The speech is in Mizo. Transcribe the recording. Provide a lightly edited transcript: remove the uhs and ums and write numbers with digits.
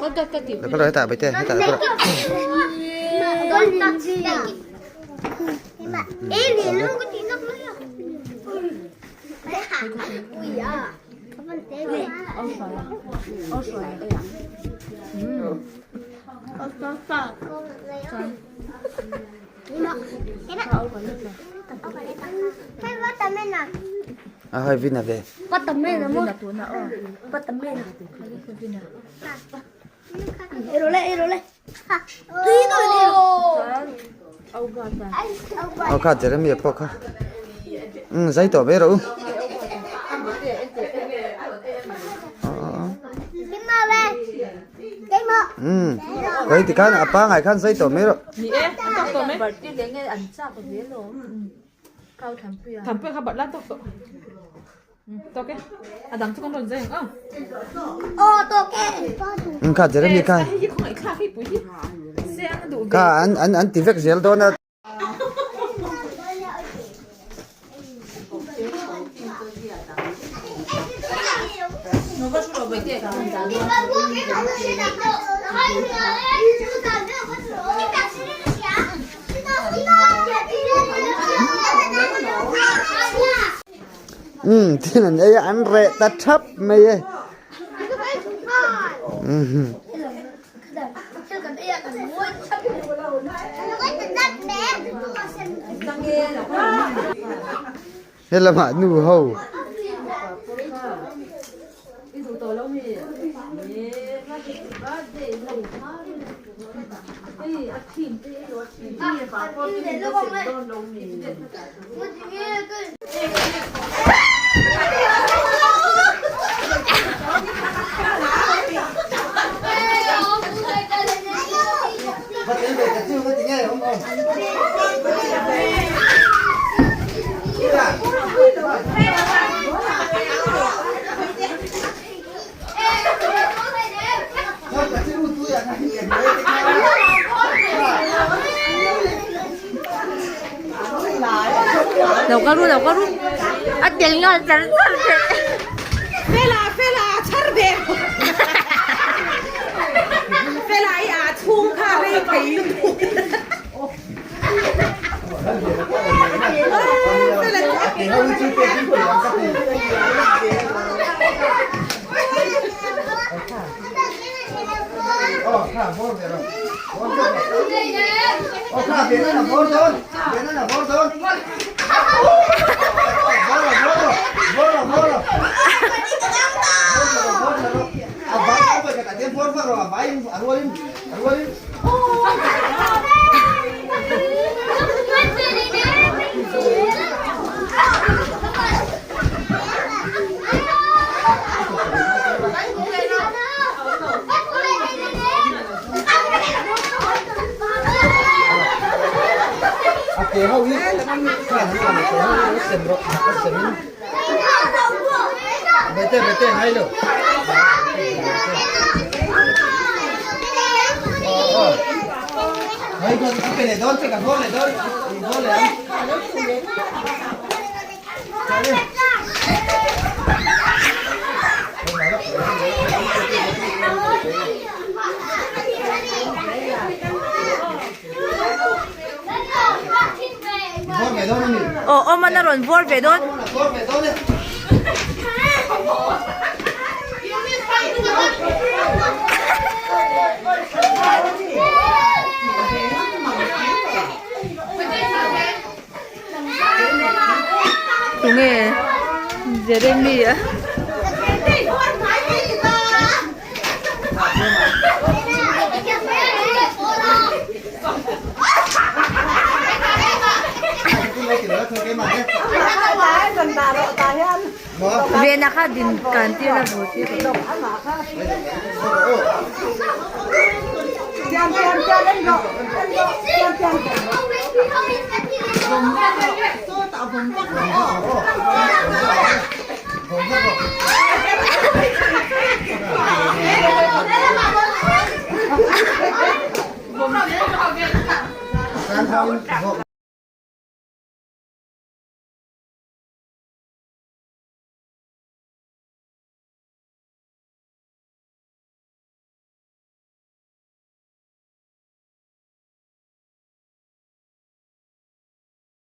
Lo kal rawh hetah Baite hetah lo kal rawh. A hai vin a ve. Aw kha Jeremy a pawh kha. Um zai tawh ve rawh u. Um khawi tikhan a pangai khan zai tawh mai rawh. Ni e, an tawk tawh mai. Thanpuia kha bat la tawk tawh. Tawk e. A dang chu kan rawn zai ang aw. Aw tawk e. Um kha Jeremy kha. Hei hi khawngaih thlak hei pui hi. Se an duh ve. Kha an an an ti vek zel dawn a. Umm thil an ei a an reh ta thap mai e umm helamah nu ho. Lo kal ru lo kal ru a tel nghal char char thei. Fela fela chhar ve fela i ah chhung kha rei thei lutuk. Aw awm an a rawn vawr ve dawn. Tunge Jeremy a. Vena kha din kan tir a bu tir.